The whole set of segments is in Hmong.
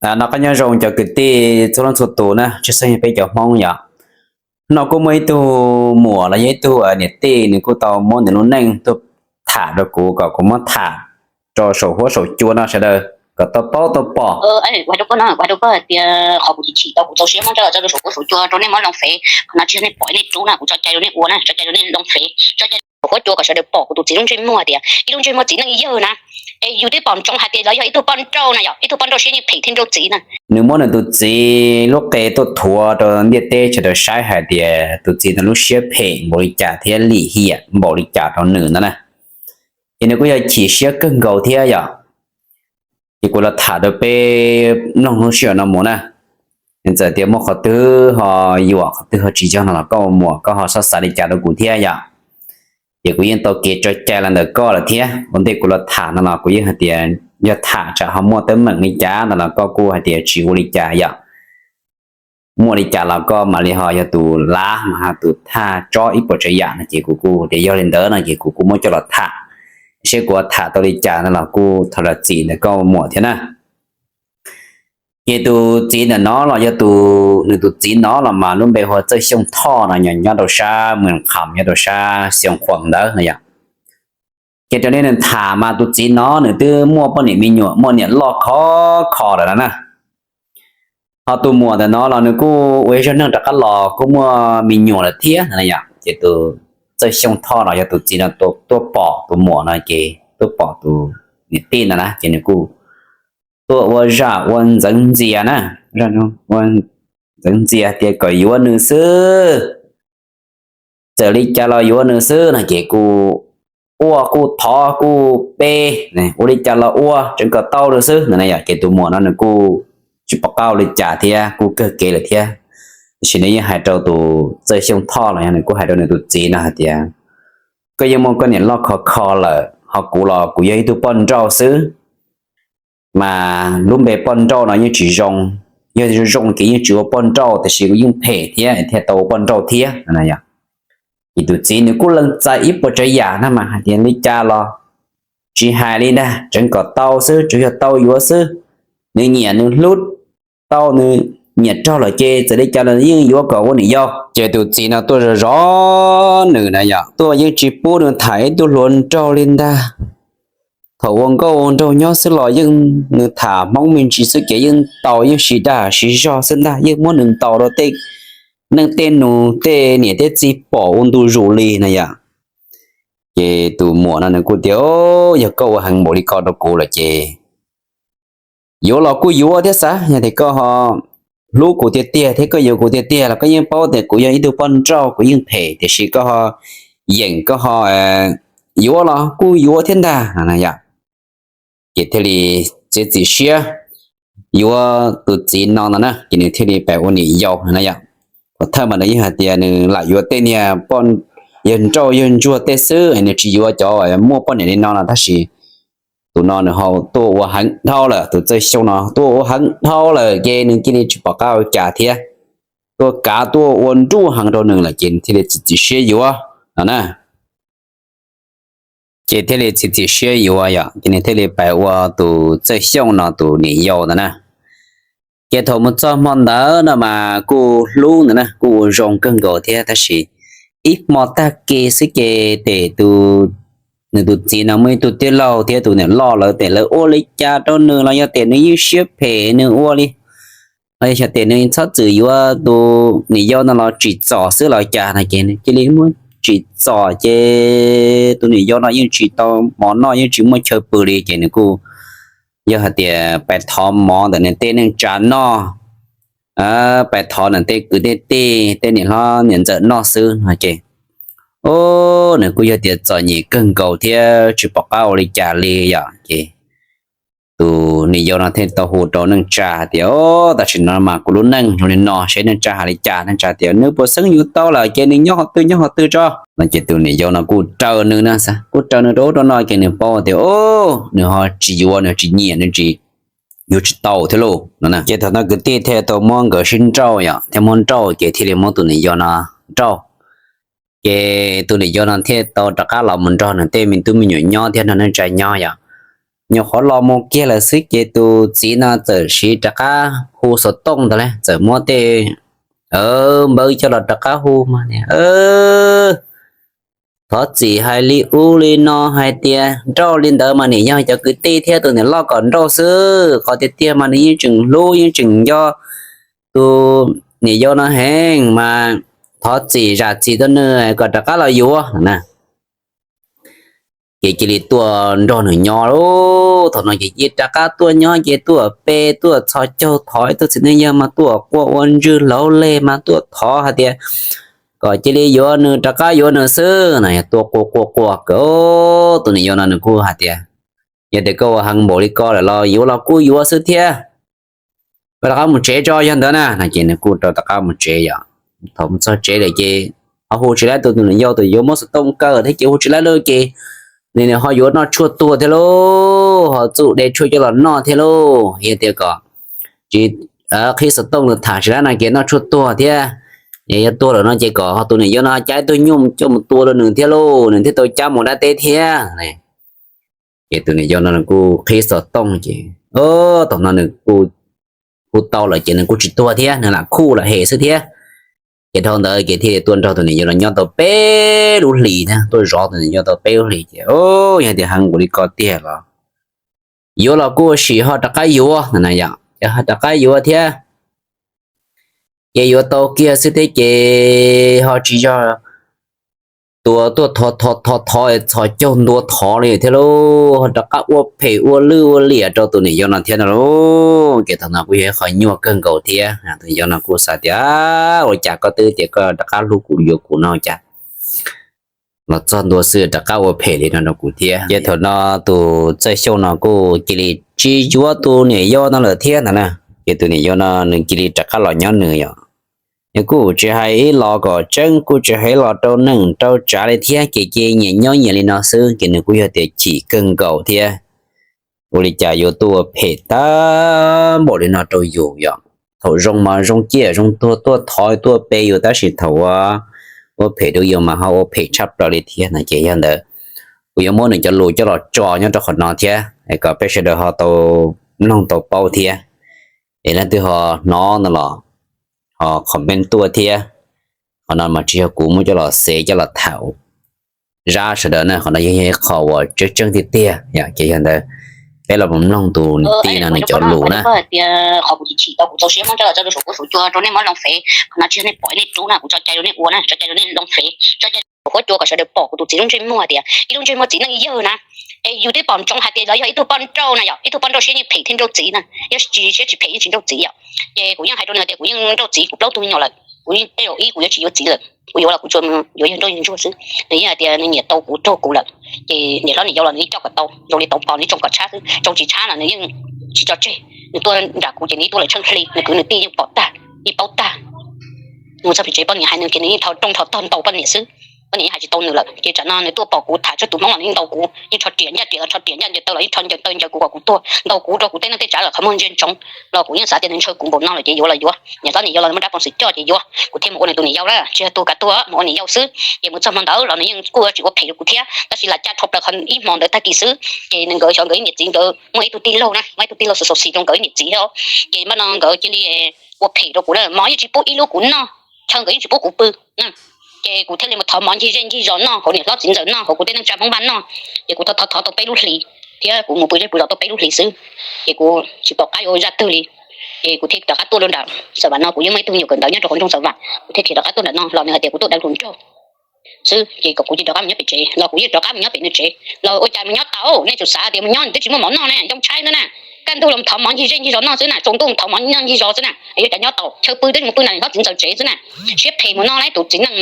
Noj qab nyob zoo cov kwv tij txhua leej txhua tus na, tshwj xeeb yog peb cov Hmoob yom. No kuj muaj ib tug muam los yog ib tug niam tij, nws kuj tau muab nws lub neej tuaj tham rau kuv kom kuv muab tham rau saum huab saum cua no sawv daws kom tau paub tau pom. Ua rau koj no, ua rau koj hais tias qhov kuv chim chim tau kuv txaus siab muab tso rau saum huab saum cua rau nej muab loo fev, qhov no tsis yog nej pom nej rub na, kuv tso cai rau nej ua na, tso cai rau nej loo fev, tso cai saum huab cua kom sawv daws pom kuv tus txiv lub ntsej muag tias ib lub ntsej muag txiv neej yawg na. Es yus twb pom ntsoov hais tias lawv yog ib tug poj nrauj na yom, ib tug poj nrauj siab yeej phem thiab nrauj txiv na. Nws muab nws tus txiv lub qe tuaj thuav rau ntiaj teb sawv daws saib hais tias tus txiv no lub siab phem npaum li cas thiab lim hiam npaum li cas rau nws no na. Ces nws kuj yog chim siab kawg nkaus thiab yom. Ces kuv los tham rau peb mloog lub sij hawm no mus na. Txawm tias muaj qhov twg ho yuam qhov twg ho tsis yog no los koj muam koj ho xav xav li cas rau kuv thiab yom. Ces kuv yeej tau kev tso cai los ntawm koj lawm thiab. Ua ntej kuv los tham no los kuv yeej hais tias yog tham tsam ho muaj teeb meem li cas no los koj kuj hais tias tsis ua li cas yom. Muaj li cas los koj mam li ho yog tus lav mas ho tus thaj tsob ib puas tsav yam no ces kuv kuj tias yog li ntawd no ces kuv kuj muab coj los tham seb kuv tham tau li cas no los kuj thov zam txim ntawm koj muam thiab na. Ces tus txiv ntawm no los yog tus, nws tus txiv no los mas lub npe hu ua Txawj Xyooj Thoj no, nyob rau sab Mws Qham nyob rau sab Xyooj Khuam ntawd no yom. Ces raws li nws tham mas tus txiv no nws twb muaj poj niam me nyuam, muaj niam loj khov kho lawm no na. Ho tus muam ntawm no los nws kuj ua ib zaj neej rov qab los kuj muaj me nyuam lawm thiab no yom. Ces tus Txawj Xyooj Thoj los yog tus txiv no tuaj pom tus muam no ces tuaj pom tus niam tij no na ces nws kuj tuaj ua zaj ua ntxeev ntxias na, ua ntxeev ntxias tias kom yuav nws xwb, txawm li cas los yuav nws xwb no ces kuj ua kuj thov kuj pe, ua li cas los ua tseev kom tau nws xwb no yom. Ces tus muam no nws kuj tsis pom qab ua li cas thiab kuj kawg kev lawm thiab. Tiam sis nws yeej hais rau tus Txawj Xyooj Thoj los yog nws kuj hais rau nws tus txiv no hais tias koj yeej muaj koj niam loj khov kho lawm, ho kuv los kuv yog ib tug poj nrauj xwb, mas lub npe poj nrauj no yeej tsis zoo, yog zoo ces yeej tsis ua poj nrauj, tiam sis kuv yeej phem thiab thiaj tau ua poj nrauj thiab. Ces tus txiv nws kuj lees txais ib puas tsav yam na mas hais tias li cas los tsis hais li ntag, tseev kom tau xwb, tsuas yog tau yuav xwb. Nws nyiam nws hlub tau nws nyiam raug lawm ces txawm li cas los yeej yuav kom ua niam yau. Ces tus txiv no tuaj zov zov nws na yom, tuaj yeej tsis pub nws tham ib tug hluas nraug li ntag. Thaum ua nkauj ua nraug nyob xwb los yeej nws tham Hmoob me ntsis xwb ces yeej ntaus yeej siv dag siv zog xwb ntag, yeej muab nws ntaus rau tej neej tej nus tej niam tej txiv pom ua ntu zus li na yom. Ces tus muam no nws kuj tias, yog koj ua heev npaum li ko rau kuv lawm ces yuav los kuj yuav thiab xav, yog tias koj ho hlub kuv tiag tiag thiab koj yuav kuv tiag tiag los koj yeej paub tias kuv yog ib tug poj nrauj, kuv yeej phem, tiam sis koj ho yeem koj ho yuav los kuj yuav thiab ntag no yom. Ces thiaj li txiav txim siab yuav tus txiv no no na, ces nws thiaj li pab ua niam yau no na yom. Thaum thawj mas nws yeej hais tias nws lam yuav tej niag yawg nrauj yawg ntsuag tej xwb, nws tsis yuav cov muaj poj niam li no no, tab sis tus no nws ho tuaj ua heev dhau lawm, tus Txawj Xyooj no tuaj ua heev dhau lawm ces nws cia li tsis pom qab ua cas thiab, tuaj kav tuaj ua nruj heev rau nws lawm ces nws thiaj li txiav txim siab yuav no na. Ces thiaj li txiav txim siab yuav yom, ces nws thiaj li pab ua tus Txawj Xyooj no tus niam yau ntawd na. Ces thaum mus txog hmo ntawd no mas kuj hlub ntawd na, kuj ua zoo kawg nkaus thiab, tab sis ib hmo tag kis xwb ces tes tus, nws tus txiv no muaj ib tug tij laug thiab tus niam loj lawv tes lawv ua li cas rau nws los yog tes nws yeej siab phem nws ua li, los yog tes nws txhob txwm yuav tus niam yau no los tsim txom xwb los cas no ces nws cia li muab tsim txom ces tus niam yau no yeej tsis tau mov noj yeej tsis muaj chaw pw li ces nws kuj yog hais tias pais thov mov ntawm nws tej neej tsa noj, pais thov nws tej kwv tej tij tej niam hlob niam ntxawm noj xwb no ces, o, nws kuj yog tias txom nyem kawg nkaus thiab tsis pom qab ua li cas li yom. Ces tus niam yau no thiaj tau hu rau neej tsa hais tias, o, tam sim no mas kuv lub neej zoo li no seb neej tsa hais li cas. Neej tsa tias nws puas xeeb yuav tau lawm ces nws nyob qhov twg nyob qhov twg tso no ces tus niam yau no kuj raws nws na, kuj raws nws rau ub rau no ces nws paub tias, o, nws ho tsis yuav, nws tsis nyiam, nws tsis yuav tsis tau thiab lauj no. Ces thaum no kwv tij thiaj tau muab nkawd sib nrauj yom, thiaj muab nrauj ces thiaj li muab tus niam yau no nrauj. Ces tus niam yau no thiaj tau rov qab los mus nrog nws tej me tub me nyuam nyob thiab nrog neej tsa nyob yom. nyuam qhuav los mus kiag lawm xwb ces tus txiv no txawm siv rov qab hu xov tooj ntawd las, txawm muab tej npawb coj los rov qab hu mas, Thov txim hais li ub li no hais tias nrauj li ntawd mas nim yog cov kwv tij thiab tus niam loj kom nrauj xwb, qhov tiag tiag mas nws yeej tseem hlub yeej tseem nco tus niam yau no heev mas thov txim zam txim rau nws kom rov qab los yuav na. Ces cia li tuaj nrog nws nyob lauj. Thaum no ces cia li rov qab tuaj nyob ces tuaj pe tuaj txhos caug thov ib tug txiv neej yawg mas tuaj quaj ua ntswg hlauv leg mas tuaj thov hais tias kom cia li yuav nws rov qab yuav nws xwb no. Yog tuaj quaj quaj quaj kawg, tus niam yau no nws kuj hais tias yog tias koj ua heev npaum li ko lawm los yuav los kuj yuav xwb thiab, koj rov qab mus tsev tso yog ntawd na no. Ces nws kuj rov qab mus tsev yom. Thaum mus txog tsev lawm ces ho hu tsis laib tus niam yau, tus yuav muab xov tooj kaw thiab ces hu tsis laib lawm ces nws ho yuav noj tshuaj tuag thiab lauj, ho txuj de tshuaj coj los noj thiab lauj. Yog tias kom tsis qhib xov tooj los tham tsis laib no ces noj tshuaj tuag thiab. Yog tuag lawm no ces kom ho tus niam yau no cab ib tug nyuj coj mus tua rau nws thiab lauj, nws thiaj tau cab mus dab teb thiab. Ces tus niam yau no kuj qhib xov tooj ces thaum no nws kuj hu tau lawm ces nws kuj tsis tuag thiab, nws lam khuj lam hem xwb thiab. Ces dhau ntawd ces thiaj li tuaj nrog tus niam yau los nyob tau peb lub hlis thiab, tuaj zov tus niam yau tau peb lub hlis ces yog tias heev npaum li ko tiag los yuav los kuj sim ho rov qab yuav no yom, ces ho rov qab yuav thiab. Ces yuav tau kiag xwb thiab ces ho tsis yog tua tuaj thov thov thov thov txhos caug ntua thov li thiab lauj, ho rov qab ua phem ua lwj ua liam rau tus niam yau no thiab no lauj. Ces thaum no kuj yog ib qho nyuaj kawg nkaus thiab. Tus niam yau no kuj xav tias ua cas koj twb tias koj rov qab hlub kuv yuav kuv no cas los txog ntua xwb rov qab ua phem li no rau kuv thiab. Ces thaum no tus Txawj Xyooj no kuj cia li tsis yuav tus niam yau no lawm thiab ntag na. Ces tus niam yau no nws cia li rov qab los nyob nws yom. Nws kuj tsis hais ib los kom tseeb, kuj tsis hais ib los rau neej rau tsav li thiab, ces cia nyias nyob nyias li no xwb. Ces nws kuj yog tias chim kawg nkaus thiab, ua li cas yuav tuaj ua phem tag npaum li no rau yus yom. Thaum zoo mas zoo ciaj zoo tuag tuaj thov tuaj pe yus, tab sis thaum ua phem rau yus mas ho ua phem tshaj plaws li thiab no. Ces yog ntawd kuv yuav muab nws cov lus coj los tso nyob rau qhov no thiab kom peb sawv daws ho tau mloog tau paub thiab. Es leej twg ho hnov no los ho comment tuaj thiab. Qhov no mas tsis yog kuv muab coj los xev coj los tham zab sawv daws na, qhov no yog ib qho uas tseeb tseeb tiag tiag. Ces yog ntawd peb los mus mloog tus niam tij no nws cov lus na. Tias qhov kuv chim chim tau kuv txaus siab muab coj los tso rau saum huab saum cua rau nej muab loo fev, qhov no tsis yog nej pom nej rub na, kuv tso cai rau nej ua na, tso cai rau nej loo fev, tso cai rau huab cua kom sawv daws pom kuv tus txiv lub ntsej muag tias ib lub ntsej muag txiv neej yawg na. Es yus twb pom ntsoov hais tias lawv yog ib tug poj nrauj na yom, ib tug poj nrauj siab yeej phem thiab nrauj txiv na, yog tsis siab tsis phem yeej tsis nrauj txiv yom. Ces kuv yeej hais rau nws tias kuv yeej nrauj txiv, kuv plaub tug me nyuam lawm, kuv yeej tej zaum ib kuv yuav tsis yuav txiv lawm, kuv yuav los kuv tsuas yuav yawg nrauj yawg ntsuag xwb. Nws yeej hais tias nws nyiam tau kuv raug kuv lawm, ces niam hlob niam yau los nws yeej coj kom tau, zoo li tau pom nws yeej tsoo kom tshab xwb, tsoo tsis tshab los nws yeej tsis tso tseg. Nws tuaj nram kuv ces nws ib tuaj lawm tsheej hli, nws kwv nws tij yeej pom tag, yeej paub tag. Nws mus txog pem tsev poj niam hais nws ces nws yeej dhau rooj dhau tog ntaus poj niam xwb. Poj niam yeej hais tsis tau nws lawm, ces tsam no nws tuaj pom kuv tham tshuaj tus Hmoob los nws yeej ntaus kuv, yeej rho riam ncaj riam los rho riam ncaj ncaws taw los yeej rho ncaws taw ncaws kuv kom kuv tuag, ntaus kuv rau kuv tej neej tej tsav lawm qhov muag ntsia ntsoov. Los kuv yeej xav tias nws ntshaw kuv npaum no lawm ces yuav los yuav, niam hlob niam yau los muab rab phoom xwm coj ces yuav, kuv thiaj mus ua nws tus niam yau na, tsis yog tuag kav tuag mus ua niam yau xwb. Ces mus txog hmo ntawd los nws yeej kuj tsis ua phem rau kuv thiab, tab sis lam caj dhau plaws qhov ib hmo ntawd tag kis xwb. Ces nws nkawd xyov nkawd ib niam txiv nkawd muaj ib tug tij laug na, muaj ib tug tij laug xov xis rau nkawd ib niam txiv thiab, ces npaj no nkawd cia li ua phem rau kuv na, mov yeej tsis pub ib lub kuv noj, chaw nkawd yeej tsis pub kuv pw. Ces kuv thiaj li mus thov mov ncig zej ncig zos noj, hauv niam hlob txiv ntxawm noj, hauv kuv tej neej tsa Hmoob npaj noj. Ces kuv thov thov thov tau peb lub hlis thiab kuv mus pw zej pw zos tau peb lub hlis xwb, ces kuv tsis pom qab yuav ua zaj twg li. Ces kuv thiaj rov qab tuaj rau nram Xam Vam no, kuv yeej muaj ib tug me nyuam kawm ntawv nyob rau qhov nroog Xam Vam, kuv thiaj khiav rov qab tuaj nram no los nws hais tias kuv tuaj deev hluas nraug xwb, ces kom kuv cia rov qab mus nyob pem tsev los kuv yeej rov qab mus nyob pem nws tsev. Los ua cas mus nyob tau, nej tsum xav tias mus nyob nws twb tsis muaj mov noj ne, yoo tshaib ntawd na. Kaj ntug los thov mov ncig zej ncig zos noj xwb na, tsaus ntuj thov mov noj ncig zos xwb na, yuav cas nyob tau, chaw pw twb mus pw nram niam hlob txiv ntxawm tsev xwb na. Siab phem mus noj lawm tus txiv neej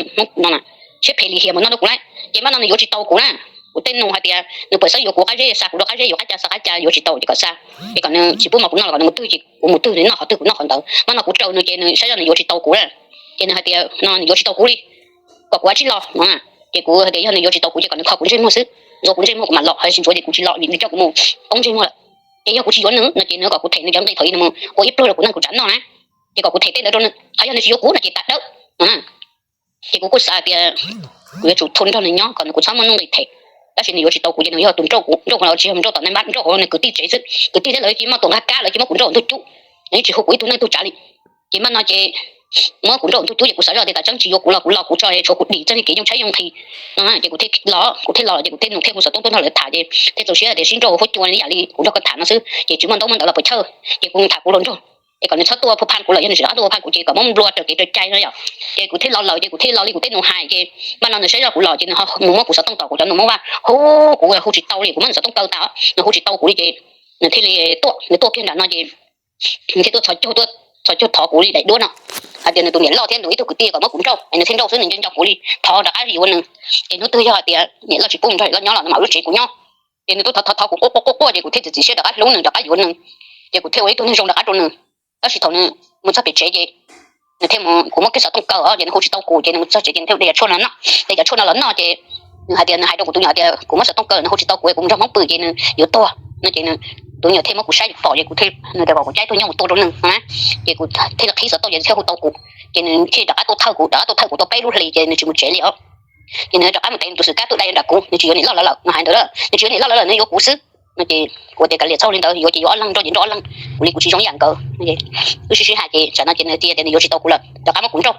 no na, siab phem lim hiam mus noj rau kuv lawm. Ces npaj no nws yuav tsis tau kuv na, kuv tej nug hais tias nws puas xav yuav kuv qab zej, xa kuv rau qab zej, yuav qab cas xa qab cas, yuav tsis tau ces kom xa, ces kom nws tsis pub mov kuv noj los kom nws mus twg ces kuv mus twg, nws noj qhov twg kuv noj qhov ntawd. Npaj no kuv raws nws ces nws saib zoo nws yuav tsis tau kuv na, ces nws hais tias no nws yuav tsis tau kuv li, kom kuv ua tsis los no. Ces kuv hais tias yog nws yuav tsis tau kuv ces kom nws kho kuv ntsej muag xwb, ntxuav kuv ntsej muag kuv mam los, ho tsis ntxuav ces kuv tsis los vim nws coj kuv mus poob ntsej muag lawm. Ces yog kuv tsis yuav nws no ces nws kom kuv them nws cov nqi thaum ub nws mus ua ib pluag rau kuv neej kuv tsav noj na, ces kom kuv them tej ntawd rau nws, qhov yog nws tsis yuav kuv no ces tas dawb. Ces kuv kuj xav tias kuv yuav tsum thum nrog nws nyob kom nws kuv txhob muaj nuj nqis them. tab sis nws yuav tsis tau kuv ces nws yog tus nrauj kuv, nrauj kuv los tsis yog nrauj tom nai npab, nrauj kuv nws kwv tij tsev xwb, kwv tij thiab lawv cia li muaj tus nqaj kab lawv cia li muab kuv nrauj ntug cub, nws yeej tsis hu kuv ib tug neej tug tsav li. Ces npaj no ces muab kuv nrauj ntug cub ces kuv xav zoj tias tam tseeb tsis yuav kuv los kuv los kuv tso tshuav kuv dim txoj kev nyuj tshaib nyuj nqhis no ces kuv thiaj los, kuv thiaj los ces kuv thiaj nug thiaj hu xov tooj tuaj nrog lawv tham ces thiaj txaus siab tias sib nrauj huab cua li yam li kuv nrog koj tham no xwb ces tsis muaj ntaub muaj ntawv los puas chawj ces kuv tham kuv hluas nraug es kom nws txhob tuaj phu phaj kuv los yog nws tsis rov qab tuaj phu phaj kuv ces kom muab nplua raws kev raws cai no yom. Ces kuv thiaj los lawm ces kuv thiaj los li kuv tej nus hais ces npaj no nws saib zoj kuv los ces nws mus muab kuv xov tooj tom kuv cov nus muab vaj hu kuv hu tsis tau li, kuv muab nws xov tooj kaw tas nws hu tsis tau kuv li ces nws thiaj li tuaj, nws tuaj kiag nram no ces nws thiaj tuaj txhos caug, tuaj txhos caug thov kuv li daim duab no hais tias nws tus niam loj thiab nws ib tug kwv tij kom muab kuv nrauj es nws thiaj nrauj xwb, nws nco nco kuv li thov rov qab yuav nws. Ces hnub twg yog hais tias niam loj tsis pub nws nrog niam loj nyob los nws mam lub tsev kuv nyob. Ces nws tuaj thov thov thov kuv quaj quaj quaj quaj ces kuv thiaj txiav txim siab rov qab hlub nws rov qab yuav nws. Ces kuv thiaj ua ib tug neeg zoo rov qab rau nws. Tab sis thaum nws mus txog pem tsev ces nws thiaj, kuv muab kiag xov tooj kaw ces nws hu tsis tau kuv ces nws mus txog tsev ces nws thiaj de cov tshuaj no los noj, de cov tshuaj no los noj ces nws hais tias nws hais rau kuv tus nyuam tias kuv muab xov tooj kaw nws hu tsis tau kuv es kuv mus nrog Hmoob pw ces nws yuav tuag no ces tus nyuam thiaj muab kuv saib pom ces kuv thiaj, nws tias kom kuv caij ib tug nyob mus tua rau nws na. Ces kuv thiaj li qhib xov tooj ces thiaj hu tau kuv. Ces nws thiaj rov qab tuaj thawj kuv, rov qab tuaj thawj kuv tau peb lub hlis ces nws tsis mus tsev li os. Ces nws rov qab mus tev nws tus xwm kab tuaj dai nram kuv, nws tsis yuav niam loj lawv lawm, nws hais ntawd, nws tsis yuav niam loj lawv lawm, nws yuav kuv xwb no ces kuv tias kav liam txhob li ntawd, yuav ces yuav ob leeg, nrauj ces nrauj ob leeg, kuv li kuv tsis zoo ib yam nkawd. Wb sib sib hais ces tsam no ces nws tias tias nws yuav tsis tau kuv lawm rov qab muab kuv nrauj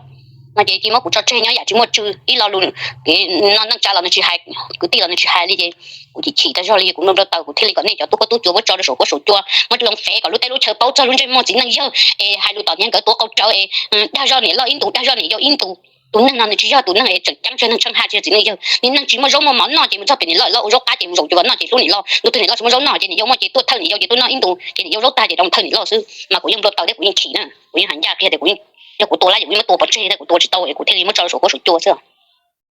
no ces cia muab kuv tso tseg nyob yam tsis muaj tswv ib lo lus, kev no neej tsa los nws tsis hais, kwv tij los nws tsis hais li ces kuv chim chim tag zog li, kuv npau npau taws kuv thiaj li kom nej cov tub koj tub cua muab tso rau saum huab saum cua, muab loo fej kom lub teb lub chaw paub txog lub ntsej muag txiv neej yawg es hais lus tom niag nkawd tuav qau rawv es dag zog niam loj ib ntus, dag zog niam yau ib ntus. Tus neeg no nws tsis yog tus neeg es tseem ceeb tsawg neeg tsheej ha tsis yog txiv neej yawg, niag neeg tsis muaj zaub muaj mov noj ces mus txog pem niam loj, niam loj ua zaub qab ces mus zaum cua noj ces hlub niam loj, hnub twg niam loj tsis muaj zaub noj ces niam yau muaj ces tuaj thawj niam yau ces tuaj noj ib ntus ces niam yau zaub tag ces rov thawj niam loj xwb. Mas kuv yeej npau taws thiab kuv yeej chim na, kuv yeej hais ncaj kiag tias kuv, yog kuv tua lab yim kuv yeej muab tua pov tseg thiab kuv tua tsis tau es kuv thiaj li muab tso rau saum huab saum cua xwb.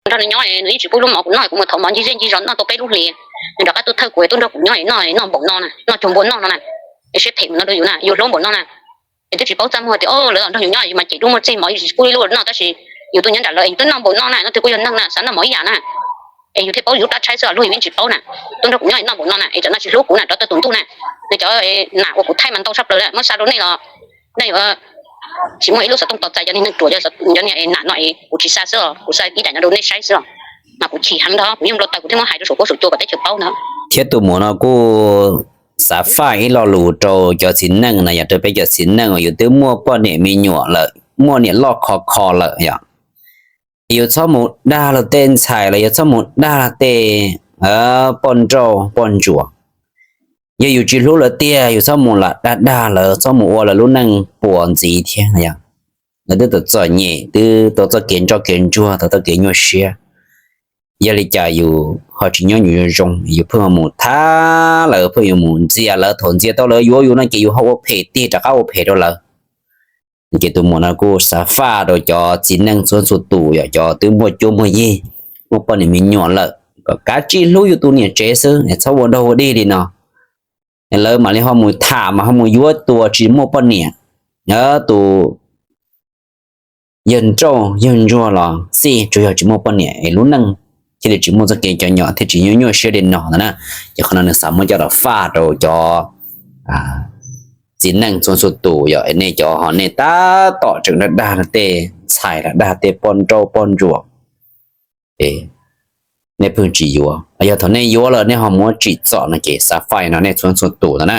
Nrog nws nyob nws yeej tsis pub lub mov kuv noj, kuv mus thov mov ncig zej ncig zos noj tau peb lub hlis, nws rov qab tuaj thawj kuv tuaj nrog kuv nyob noj, noj npaum no na, noj cuag npua noj no na, es siab phem mus no rau yus na, yus hlob npaum no na. Es twb tsis paub txaj muag tias lawv los nrog yus nyob mas ces lub muaj txij mov tsis pub ib lub noj tab sis yus tuaj nyob nram lawv es yus twb noj npaum no na, no twb kuj yog neeg na, xav noj mov ib yam na. Es yus thiaj paub yus lub dab tshaib xwb, luag yus yeej tsis paub na. Tuaj nrog kuv nyob noj npaum no na es tsam no tsis hlub kuv na, rov tawm tus ntuj na. Nws cov nam uas kuv thaij mas ntau tshaj plaws lawm, muab xa rau nej los nej yuav tsis muaj ib lub xov tooj tos txais cov niag neeg ruam, cov niag nam no es kuv tsis xa xwb os, kuv xa ib daim no rau nej saib xwb os. Mas kuv chim heev ntag, kuv yeej npau taws kuv thiaj muab hais rau saum huab saum cua kom teb chaws paub ntag. Thiab tus muam no kuj xav faj ib lo lus rau cov txiv neej no, yog rau peb cov txiv neej uas yus twb muaj poj niam me nyuam lawm, muaj niam loj kho kho lawm yom, yus txhob mus dag luag tej ntxhais los yus txhob mus dag luag tej poj nrauj poj ntsuam. Yog yus tsis hlub lawv tiag yus txhob mus lam dag dag lawv, txhob mus ua lawv lub neej puas ntxiv thiab. Lawv twb tau txom nyem, twb tau txoj kev ntsoj kev ntsuag, tau txoj kev nyuaj siab. Yog li cas yus ho tsis nyob yus zoo zoo, yus pheej mus thab lawv, pheej yuav mus ntxias lawv, thaum ntxias tau lawv yuav yus no ces yus ho ua phem tiag, rov qab ua phem rau lawv. Ces tus muam no kuj xav faj rau cov txiv neej txhua txhua tus, yog cov twb muaj cuab muaj yig, muaj poj niam me nyuam lawm, kom kav tsij hlub yus tus niam tsev xwb, txhob ua dog ua dig li no. Lawv mam li ho mus tham mas ho mus yuav tus tsis muaj poj niam, tus yawg nrauj yawg ntsuag los xij, tsuas yog tsis muaj poj niam es lub neej thiaj li tsis muaj txoj kev cov nyom, thiaj tsis nyuaj nyuaj siab li no ntag na. Ces qhov no nws xav muab coj los faj rau cov txiv neej txhua txhua tus, yog nej cov ho nej tab tom tseem dag dag tej ntxhais los dag tej poj nrauj poj ntsuam, nej pheej tsis yuav, yog thaum nej yuav lawm nej ho muab tsim txom no ces xav faj no nej txhua txhua tus ntag na.